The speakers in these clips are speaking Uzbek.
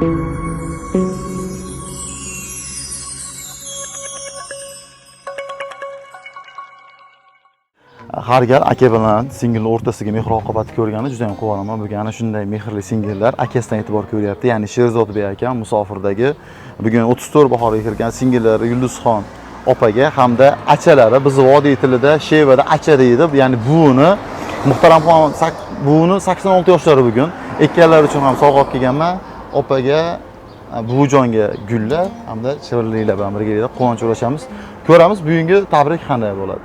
Har gal aka bilan singilni o'rtasidagi mehr oqibatni ko'rganda juda ham quvonaman. Bugun ana shunday mehrli singillar akasidan e'tibor ko'ryapti. Ya'ni Sherzodbek akam musofirdagi bugun 34 bahorga kirgan singillari Yulduzxon opaga hamda achalari, biz vodiy tilida shevada acha deydi. Ya'ni buvini Muhtaramxon buvini 86 yoshlari bugun. Ikkalalari uchun ham sovg'a olib kelganman. Opaga, buvijonga gullar hamda shirinliklar bilan birgalikda quvonch ulashamiz. Ko'ramiz bugungi tabrik qanday bo'ladi.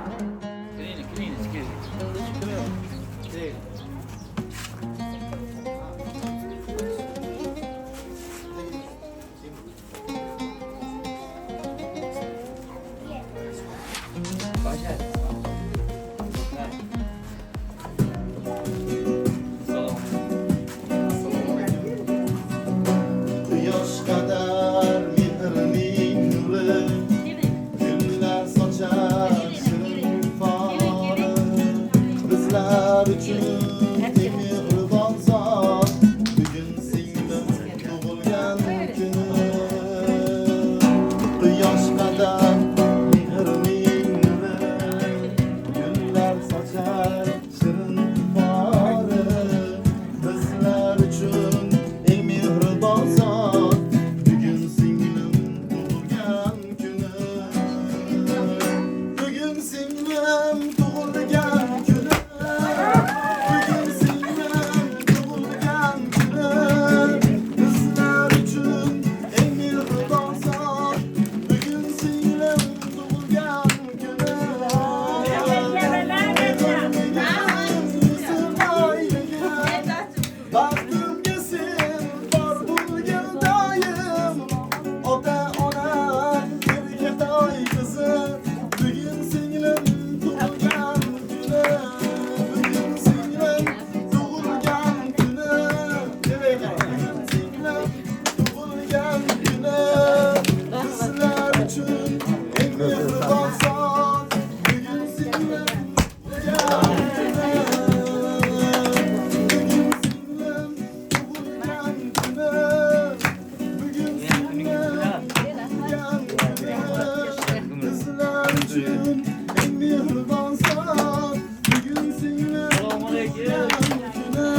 Quyosh qadar mehrning nuri, gullar sochar shirin fori, bizlar uchun eng mehribon zot, bugun singlim tug'ilgan kuni. Quyosh qadar mehrning nuri, gullar sochar shirin fori, bizlar uchun eng mehribon zot, bugun singlim tug'ilgan kuni. Bugun singlim tug'ilgan kuni. Bugun singlim tug'ilgan kuni. Bizlar uchun eng mehribon zot, bugun singlim tug'ilgan kuni. Baxtimga sen bor bo'lgin doim, ota onam erkatoy qizi, bugun singlim tug'ilgan kuni. Bugun singlim tug'ilgan kuni. Bugun singlim tug'ilgan kuni. Bizlar uchun eng mehribon zot, bugun singlim tug'ilgan kuni. Bugun singlim tug'ilgan kuni. Bugun singlim tug'ilgan kuni. Bizlar uchun eng mehribon zot, bugun singlim tug'ilgan kuni.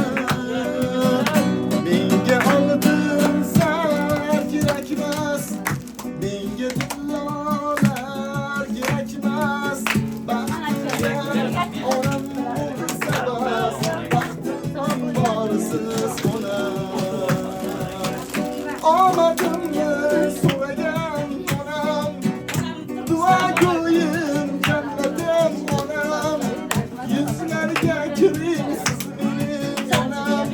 Menga oltin zar kerakmas, menga tillolar kerakmas, baxtimga onam bo'lsa bas, baxtim borsiz onam. Omadimni so'ragan onam, duogo'yim jannatim onam, yuzlarga kiring siz mening onam,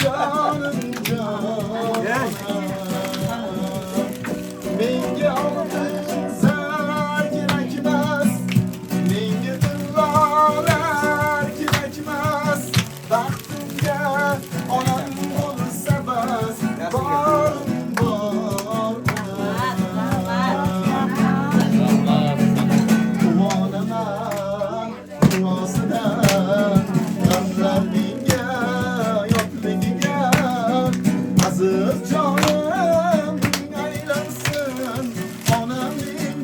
jonim jonim. Menga oltin zar kerakmas, menga tillolar kerakmas, baxtimga onam bo'lsa bas, borim bor onam. Quvonaman duosidan, g'amlar menga yo'qligiga, aziz jonim aylansin onamning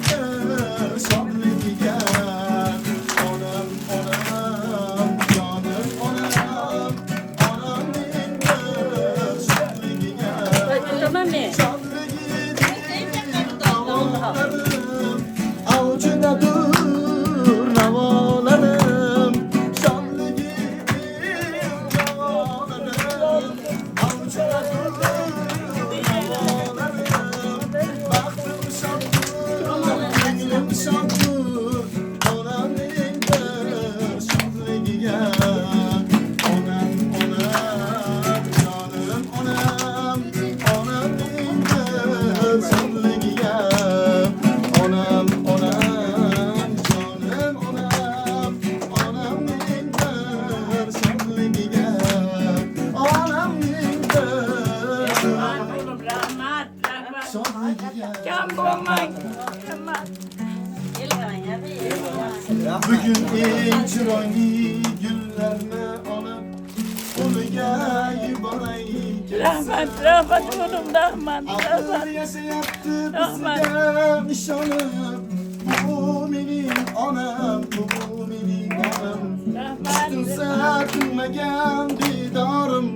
shodligiga. Onam, onam, jonim onam, onamning shodligiga. Shodligining davolarim, avjidadur navolarim, shodligining davolarim, avjidadur navolarim, baxtim shoddur, ko'nglim shoddur, onamning bir shodligiga. Onam, onam, jonim onam, onamning bir shodligiga. Onam, onam, jonim onam, onamning bir shodligiga. Onamning bir Rahmat, rahmat. shodligiga. Kam bo'lmang. Rahmat. Bugun eng chiroyli gullarni olib qo'liga yuboray. Rahmat, rahmat o'g'lim, rahmat, rahmat. Yashayapti Rahmat. bizga ishonib. Bu mening onam, bu mening onam. Rahmat. Tutunsa tinmagan didorim.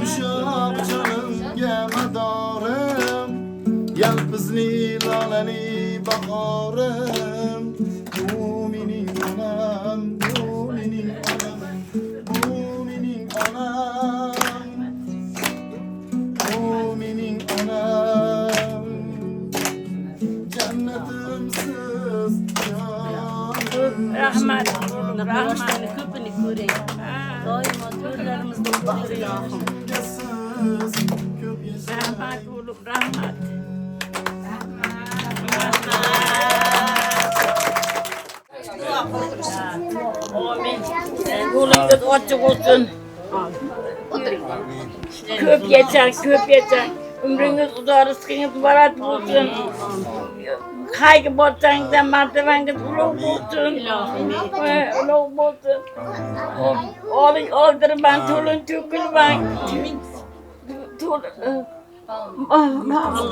Ushoq jonimga madorim. Yalpizli lolali bahorim. Bu mening onam, bu mening onam. Bu mening onam. Bu mening onam. Jannatimsiz jonim. Rahmat o'g'lim, rahmat. Yoshlarni ko'pini ko'ring. Doimo to'rlarimizda o'tiring ilohim. Siz ko'p yashang. Rahmat o'g'lim, rahmat. Amin. Yo'lingiz ochiq bo'lsin. Ko'p yashang, ko'p yashang. Umringiz uzoq, rizqingiz barak bo'lsin. Qayga borsangiz ham martabangiz ulug' bo'lsin. Ulug' bo'lsin. Oling oldirmang, to'lin to'kilmang.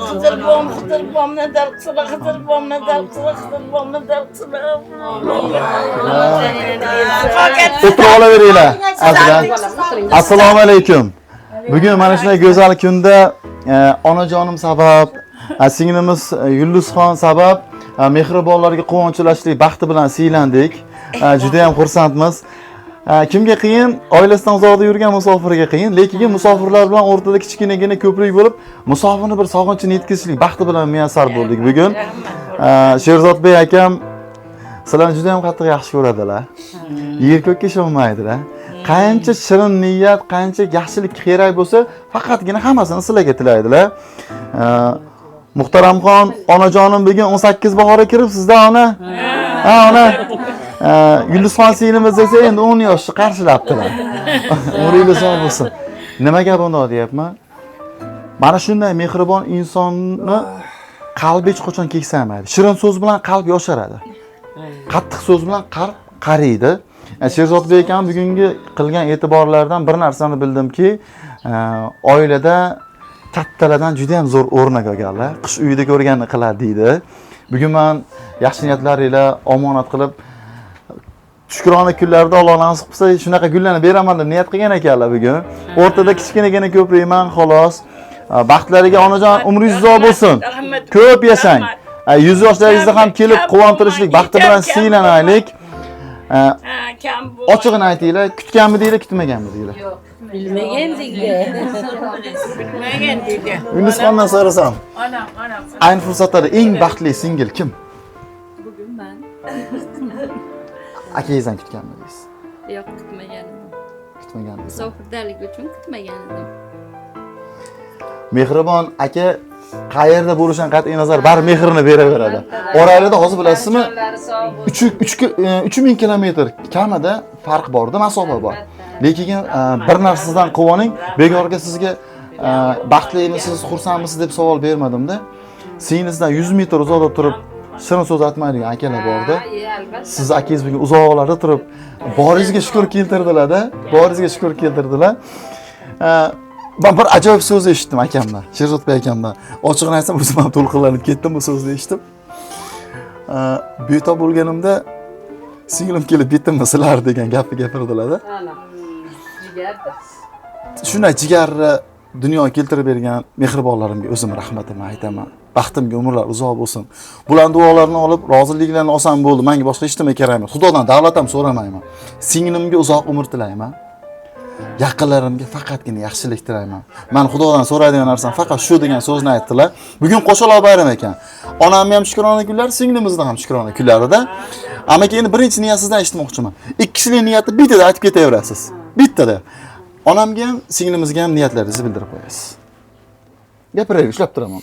Xizr bom, Xizr bom nazar qilsa, Xizr bom nazar qilsa, Xizr bom nazar qilsa. O'tirib olaveringlar. Azizlar. Assalomu alaykum. Bugun mana shunday go'zal kunda onajonim sabab, singlimiz Yulduzxon sabab mehribonlarga quvonch ulashlik baxti bilan siylandik. Juda ham xursandmiz. Kimga qiyin? Oilasidan uzoqda yurgan musofirga qiyin, lekin musofirlar bilan o'rtada kichkinagina ko'prik bo'lib, musofirni bir sog'inchini yetkazishlik baxti bilan muyassar bo'ldik bugun. Sherzodbek akam sizlarni juda ham qattiq yaxshi ko'radilar. Yer ko'kka ishonmaydilar. Qancha shirin niyat, qancha yaxshilik kerak bo'lsa, faqatgina hammasini sizlarga tilaydilar. Muhtaramxon onajonim bugun 18 bahorga kirib sizda ona. Ha ona. Yulduzxon singlimiz esa endi 10 yoshni qarshilabdilar. Umringiz uzoq bo'lsin. Nima gap unda deyapman? Mana shunday mehribon insonni qalbi hech qachon keksamaydi. Shirin so'z bilan qalb yosharadi. Qattiq so'z bilan qalb qariydi. Sherzodbek akam bugungi qilgan e'tiborlardan bir narsani bildimki, oilada kattalardan juda ham zo'r o'rnak olganlar. Qish uyida ko'rganini qiladi deydi. Bugun men yaxshi niyatlaringlar omonat qilib shukrona kunlarda Alloh nasib qilsa shunaqa gullarni beraman deb niyat qilgan ekanlar bugun. O'rtada kichkinagina ko'prikman xolos. Baxtlariga onajon umringiz uzoq bo'lsin. Ko'p yashang. 100 yoshlaringizda ham kelib quvontirishlik baxti bilan siylanaylik. Ochig'ini aytinglar, kutganmidinglar, kutmaganmidinglar? Yo'q, bilmagandik. Bilmagandik. Yulduzxondan so'rasam. Onam, onam. Ayni fursatlarda eng baxtli singil kim? Bugun men. Akangizdan kutganmidingiz? Yo'q, kutmagan edim. Kutmagandingiz. Musofirdalik uchun kutmagan edim. Mehribon aka qayerda bo'lishidan qat'iy nazar bari mehrini beraveradi. Oralarida hozir bilasizmi? 3000 kilometr kamida farq borda, masofa bor. Lekin bir narsadan quvoning, bekorga sizga baxtlimisiz, xursandmisiz deb savol bermadimda. Singlingizdan 100 metr uzoqda turib shirin so'z aytmaydigan akalar borda. Siz akangiz bugun uzoqlarda turib boringizga shukur keltirdilar-da, boringizga shukur keltirdilar. Ben bir ajoyib so'z eshitdim akamdan, Sherzodbek akamdan. Ochig'ini aytsam o'zim ham to'lqinlanib ketdim bu so'zni eshitib. Betob bo'lganimda singlim kelib betimni silar degan gapni gapirdilar-da. Shunday jigarni dunyoga keltirib bergan mehribonlarimga o'zim rahmatimni aytaman. Baxtimga umrlar uzoq bo'lsin. Bularning duolarini olib, roziliklarini olsam bo'ldi. Menga boshqa hech nima kerak emas. Xudodan davlat ham so'ramayman. Singlimga uzoq umr tilayman. Yaqinlarimga faqatgina yaxshilik tilayman. Men Xudodan so'raydigan narsam faqat shu degan so'zni aytdilar. Bugun Qo'shaloq bayram ekan. Onamni ham shukrona kunlari, singlimizni ham shukrona kunlarida. Amaki endi birinchi niyatingizdan eshitmoqchiman. Ikki kishilik niyatni bittada aytib ketaverasiz. Bittada. Onamga ham, singlimizga ham niyatlaringizni bildirib qo'yasiz. Gapiravering, ushlab turaman.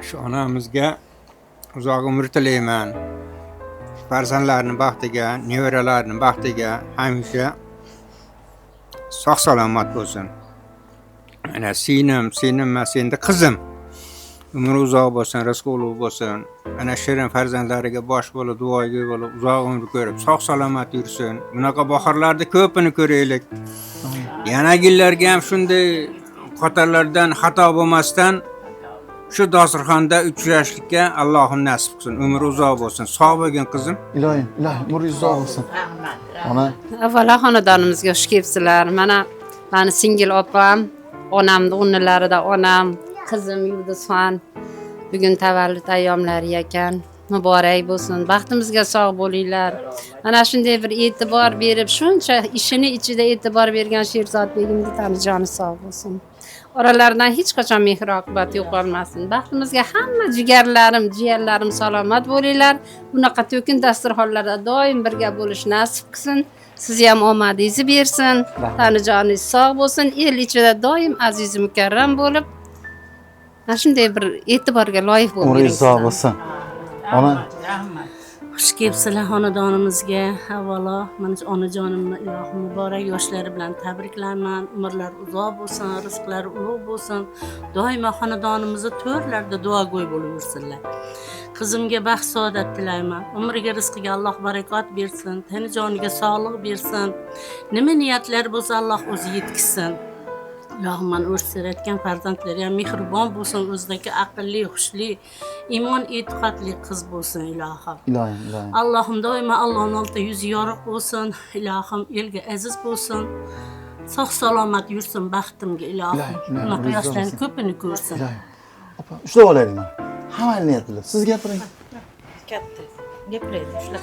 Shu onamizga uzoq umr tilayman. Farzandlarining baxtiga, nevaralarining baxtiga hamisha sog' salomat bo'lsin. Ana singlim, singlim emas endi qizim. Umri uzoq bo'lsin, rizqi ulug' bo'lsin. Ana shirin farzandlariga bosh bo'lib, duoga bo'lib, uzoq umr ko'rib, sog' salomat yursin. Bunaqa bahorlarda ko'pini ko'raylik. Yana yillarga ham shunday qatorlardan xato bo'lmasdan shu dasturxonda uchrashishlikka Allohim nasib qilsin. Umri uzoq bo'lsin. Sog' bo'lgin qizim. Iloyim, iloyim, umringiz uzoq bo'lsin. Ona, Avvalo xonadonimizga xush kelibsizlar. Mana mani singil opam, onamni o'rnilarida onam, qizim Yulduzxon bugun tavallud ayyomlari ekan. Muborak bo'lsin. Baxtimizga sog' bo'linglar. Mana shunday bir e'tibor berib, shuncha ishini ichida e'tibor bergan Sherzod begimni tani joni sog' bo'lsin. Oralaridan hech qachon mehr oqibat yo'qolmasin. Baxtimizga hamma jigarlarim, jiyanlarim salomat bo'linglar. Bunaqa to'kin dasturxonlarda doim birga bo'lish nasib qilsin. Sizni ham omadingizni bersin. Tani joningiz sog' bo'lsin. El ichida doim aziz mukarram bo'lib, mana shunday bir e'tiborga loyiq bo'lib umringiz uzoq yuringlar. bo'lsin. Ona, Rahmat. Xush kelibsizlar xonadonimizga. Avvalo mana shu onajonimni ilohim muborak yoshlari bilan tabriklayman. Umrlari uzoq bo'lsin, rizqlari ulug' bo'lsin. Doimo xonadonimizni to'rlarida duogo'y bo'lib yursinlar. Qizimga baxt saodat tilayman. Umriga, rizqiga Alloh barakot bersin, tani joniga sog'lik bersin. Nima niyatlar bo'lsa Alloh o'zi yetkazsin. Ilohim mana o'rsiratgan farzandlari ham mehribon bo'lsin, o'zidagi aqlli, hushli, iymon e'tiqodli qiz bo'lsin ilohim. Iloyim, iloyim. Allohim doimo Allohning oldida yuzi yorug' bo'lsin, ilohim elga aziz bo'lsin. Sog' salomat yursin baxtimga ilohim. Ilohim, ilohim, Bunaqa umringiz uzoq yoshlarni bo'lsin. ko'pini ko'rsin. Iloyim. Opa, ushlab olaylik mana. Hammani niyat qilib. Siz gapiring. Katta. Gapiraylik shular.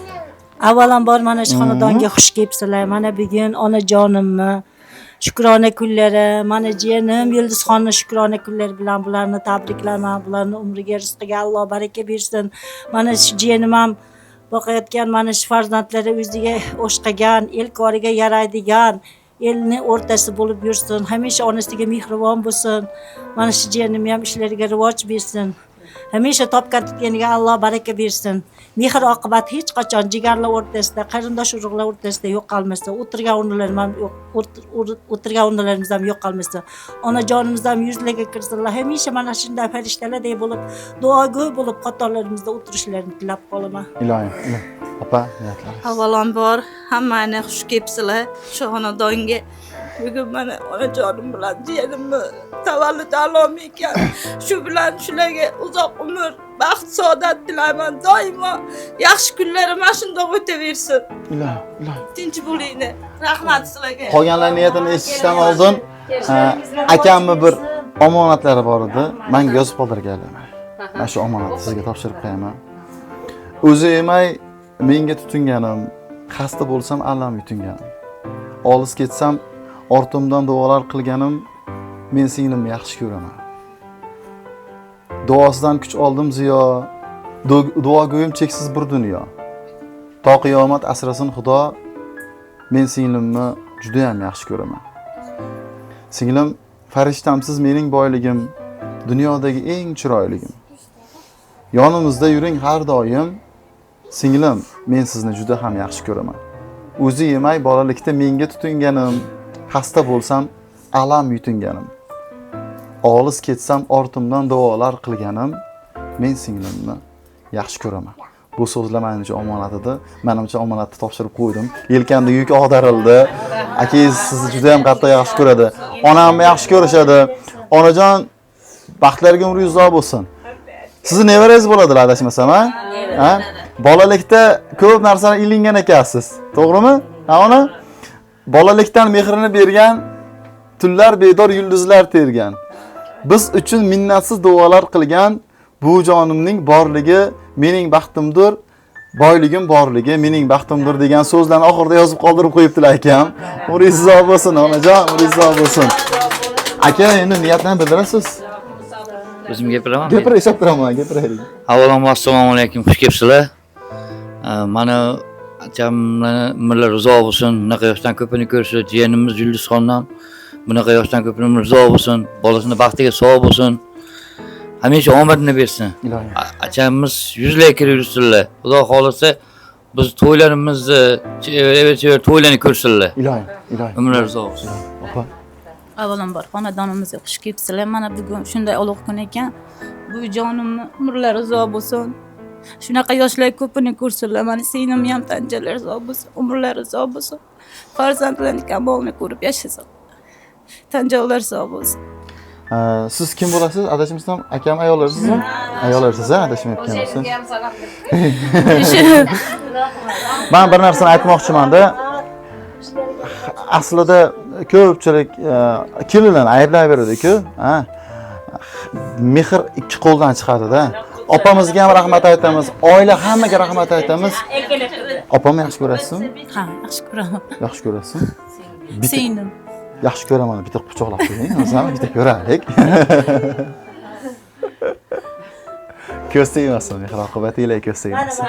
Avvalambor mana shu xonadonga xush kelibsizlar. Mana bugun onajonimni shukrona kunlari, mana jiyanim Yulduzxonni shukrona kunlari bilan bularni tabriklayman. Bularni umriga, rizqiga Alloh baraka bersin. Mana shu jiyanim ham boqayotgan mana shu farzandlari o'ziga o'xshagan, el koriga yaraydigan, elni o'rtasi bo'lib yursin. Hamisha onasiga mehribon bo'lsin. Mana shu jiyanim ham ishlariga rivoj bersin. Hamisha topgan tutganiga Alloh baraka bersin. Mehr oqibat hech qachon jigarlar o'rtasida, qarindosh urug'lar o'rtasida yo'qolmasin. O'tirgan o'rinlarim ham yo'q, o'tirgan o'rinlarimiz ham yo'qolmasin. Onajonimiz ham yuzlarga kirsinlar. Hamisha mana shunday farishtalardek bo'lib, duogo'y bo'lib qatorlarimizda o'tirishlarini tilab qolaman. Iloyim, iloyim. Opa, niyatlaringiz. Avvalambor hammani xush kelibsizlar shu xonadonga. Bugun mana onajonim bilan jiyanimni tavallud alomi ekan. Shu bilan shularga uzoq umr, baxt, saodat tilayman. Doimo yaxshi kunlari mana shundoq o'taversin. Iloyim, iloyim. Tinch bo'linglar. Rahmat sizlarga. Qolganlar niyatini eshitishdan oldin akamni bir omonatlari bor edi. Menga yozib qoldirganlar. Mana shu omonatni sizga topshirib qo'yaman. O'zi emay menga tutinganim, xasta bo'lsam alam yutinganim. Olis ketsam ortimdan duolar qilganim, men singlimni yaxshi ko'raman. Duosidan kuch oldim ziyo, duogo'yim cheksiz bir dunyo. To qiyomat asrasin Xudo, men singlimni juda ham yaxshi ko'raman. Singlim, farishtamsiz mening boyligim, dunyodagi eng chiroyligim. Yonimizda yuring har doim, singlim, men sizni juda ham yaxshi ko'raman. O'zi yemay bolalikda menga tutinganim, xasta bo'lsam alam yutinganim. Olis ketsam ortimdan duolar qilganim, men singlimni yaxshi ko'raman. Bu so'zlar menimcha omonat edi. Menimcha omonatni topshirib qo'ydim. Yelkamda yuk ag'darildi. Akangiz sizni juda ham qattiq yaxshi ko'radi. Onamni yaxshi ko'rishadi. Onajon, baxtlarga umringiz uzoq bo'lsin. Sizni nevarangiz bo'ladilar adashmasam, ha? Ha? Bolalikda ko'p narsani ilingan ekansiz. To'g'rimi? Ha, ona? Bolalikdan mehrini bergan, tunlar bedor yulduzlar tergan. Biz uchun minnatsiz duolar qilgan bu jonimning borligi mening baxtimdir, boyligim borligi mening baxtimdir degan so'zlarni oxirida yozib qoldirib qo'yibdilar akam. Umringiz uzoq bo'lsin, onajon, umringiz uzoq bo'lsin. Aka, endi niyatni bildirasiz. O'zim gapiraman. Gapir, eshitib turaman, gapiraylik. Avvalambor assalomu alaykum, xush kelibsizlar. Mana akamni umrlari uzoq bo'lsin, bunaqa yoshdan ko'pini ko'rsin, jiyanimiz Yulduzxondan bunaqa yoshdan ko'pini umri uzoq bo'lsin, bolasini baxtiga sog' bo'lsin. Hamisha omadini bersin. Ilohim. Akamiz yuzlarga kirib yursinlar. Xudo xohlasa biz to'ylarimizni, chevara to'ylarni ko'rsinlar. Ilohim, ilohim. Umrlari uzoq bo'lsin. Opa. Avvalambor xonadonimizga xush kelibsizlar. Mana bugun shunday ulug' kun ekan. Bu jonimni umrlari uzoq bo'lsin. Shunaqa yoshlar ko'pini ko'rsinlar. Mani singlimni ham tanjalari uzoq bo'lsin, umrlari uzoq bo'lsin. Farzandlarini kamolini ko'rib yashasin. Tanjonlar sog' bo'lsin. Siz kim bo'lasiz? Adashmasam akam ayollarsizmi? Ayollarsiz, ha, adashmayotgan bo'lsam. Men bir narsani aytmoqchiman-da. Aslida ko'pchilik kelinlarni ayblayveradi-ku, ha. Mehr ikki qo'ldan chiqadi-da. Opamizga ham rahmat aytamiz, oila hammaga rahmat aytamiz. Opamni yaxshi ko'rasizmi? Ha, yaxshi ko'raman. Yaxshi ko'rasizmi? Singlim. Yaxshi ko'raman, bitta quchoqlab qo'ying, o'zim bitta ko'raylik. Ko'z tegmasin, mehr oqibatinglar ko'z tegmasin.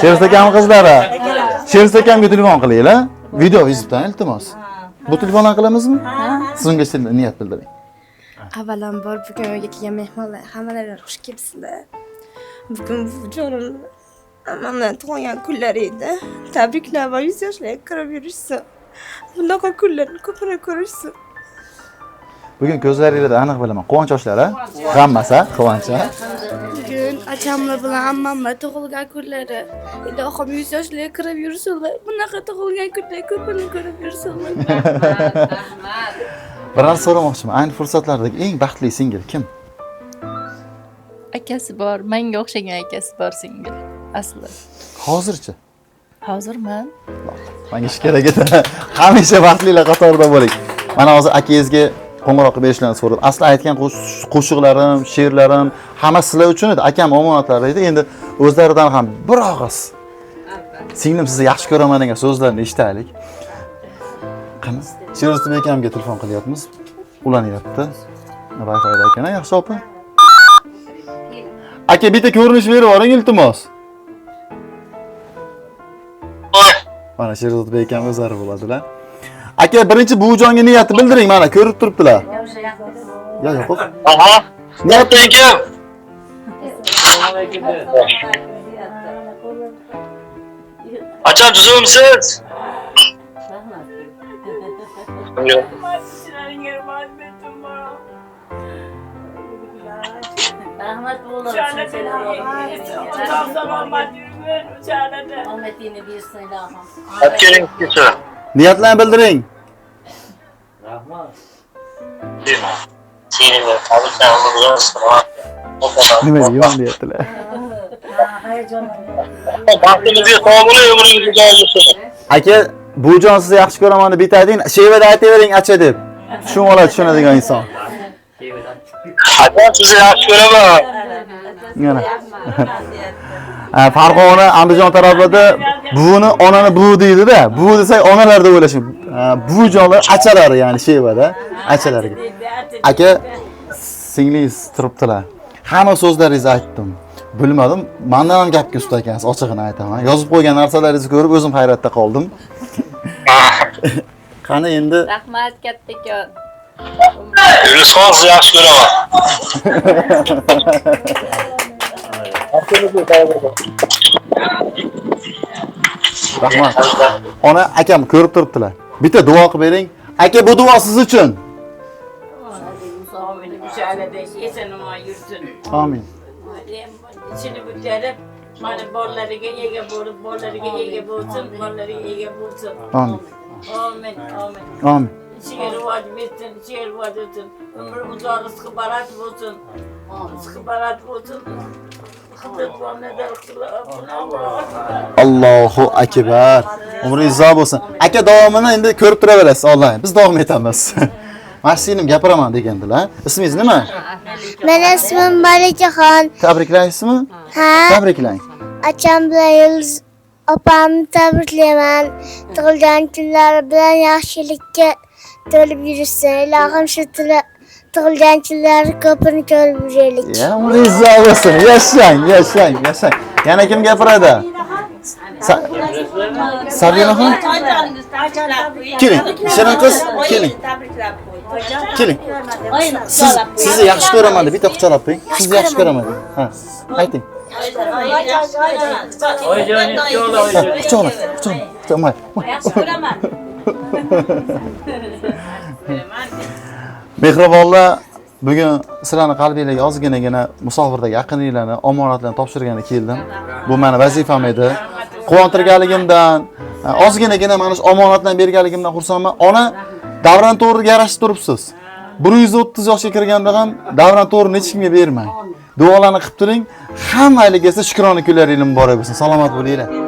Sherzod akam qizlari, Sherzod akamga telefon qilinglar. Video yuzibdan iltimos. Bu telefondan qilamizmi? Siz unga niyat bildiring. Avvalambor bugun uyga kelgan mehmonlar hammalari xush kelibsizlar. Bugun jonim ammamdan tug'ilgan kunlari edi. Tabriklayman, 100 yoshlarga kirib yurishsin. Bunaqa kunlarni ko'proq ko'rishsin. Bugun ko'zlaringizda aniq bilaman, quvonch yoshlari, g'am emas, quvonch. Bugun achamlar bilan ammamlar tug'ilgan kunlari. Ilohim 100 yoshlarga kirib yursinlar. Bunaqa tug'ilgan kunlar ko'pini ko'rib yursinlar. Rahmat. Bir narsa so'ramoqchiman. Ayni fursatlardagi eng baxtli singil kim? Akasi bor, menga o'xshagan akasi bor singil. Asli. Hozirchi? Hozir men. Menga shu kerak edi. Hamisha baxtlilar qatorida bo'ling. Mana hozir akangizga qo'ng'iroq qilib berishlarini so'radim. Asli aytgan qo'shiqlarim, she'rlarim hamma sizlar uchun edi. Akam omonatlari edi. Endi o'zlaridan ham bir og'iz. Singlim sizni yaxshi ko'raman degan so'zlarni eshitaylik. Qani? Sherzodbek akamga telefon qilyapmiz. Ulanyapti. Wi-Fi'da ekan, yaxshi opa. Aka bitta ko'rinish berib yuboring iltimos. Mana Sherzodbek akam o'zlari bo'ladilar. Aka birinchi buvijonga niyatni bildiring, mana ko'rib turibdilar. Yo, yo'q. Aha. Niyat kim? Acham tuzumsiz? Rahmat o'g'lim. Omadingni bersin ilohim. Olib keling. Niyatlarni bildiring. Rahmat. Nima deyman deyaptilar. Baxtingizga sog' bo'ling, umringiz uzoq bo'lsin. Aka, buvijon sizni yaxshi ko'raman deb bitta ayting, shevada aytavering acha deb. Tushunib oladi, tushunadigan inson. Aka, sizni yaxshi ko'raman. Mana. Farg'ona, Andijon tarafida buvini onani buvi deydi-da. Buvi desak onalar deb o'ylashim. Buvijonlar achalari, ya'ni shevada achalariga. Aka, singlingiz turibdilar. Hamma so'zlaringizni aytdim. Bilmadim, mendan ham gapga usta ekansiz, ochig'ini aytaman. Yozib qo'ygan narsalaringizni ko'rib o'zim hayratda qoldim. Qani endi? Rahmat kattakon. Yulduzxon sizni yaxshi ko'raman. Rahmat. Ona akam ko'rib turibdilar. Bitta duo qilib bering. Aka, bu duo siz uchun. Amin. İçini bitirip mana bolalariga ega bo'lib, bolalariga ega bo'lsin, bolalariga ega bo'lsin. Amin. Amin, amin. Amin. İçiga rivoj bersin, ichiga rivoj bersin. Umri uzoq, rizqi barak bo'lsin. Rizqi barak bo'lsin. Allohu akbar. Umringiz uzoq bo'lsin. Aka, davomini endi ko'rib turaverasiz onlayn. Biz davom etamiz. Mana singlim gapiraman degandilar. Ismingiz nima? Meni ismim Malikaxon. Tabriklaysizmi? Ha. Tabriklang. Acham bilan Yulduz opamni tabriklayman. Tug'ilgan kunlari bilan yaxshilikka to'lib yurishsin. Ilohim shu tug'ilgan kunlari ko'pini ko'rib yuraylik. Ya, umringiz uzoq bo'lsin. Yashang, yashang, yashang. Yana kim gapiradi? Sabinaxon? Keling, shirin qiz, keling. Keling. Sizni yaxshi ko'raman deb bitta quchoqlab qo'ying. Sizni yaxshi ko'raman deb. Ha, ayting. Quchoqla, quchoqla. Yaxshi ko'raman. Mehribonlar, bugun sizlarning qalbingizga ozginagina musofirdagi yaqininglarni omonatlarni topshirgani keldim. Bu meni vazifam edi. Quvontirganligimdan, ozginagina mana shu omonatlarni berganligimdan xursandman. Ona, Davron to'g'riga yarashib turibsiz. 130 yoshga kirganda ham Davron to'g'rini hech kimga bermang. Duolarni qilib turing. Hammalarga esa shukrona kunlaringiz muborak bo'lsin. Salomat bo'linglar.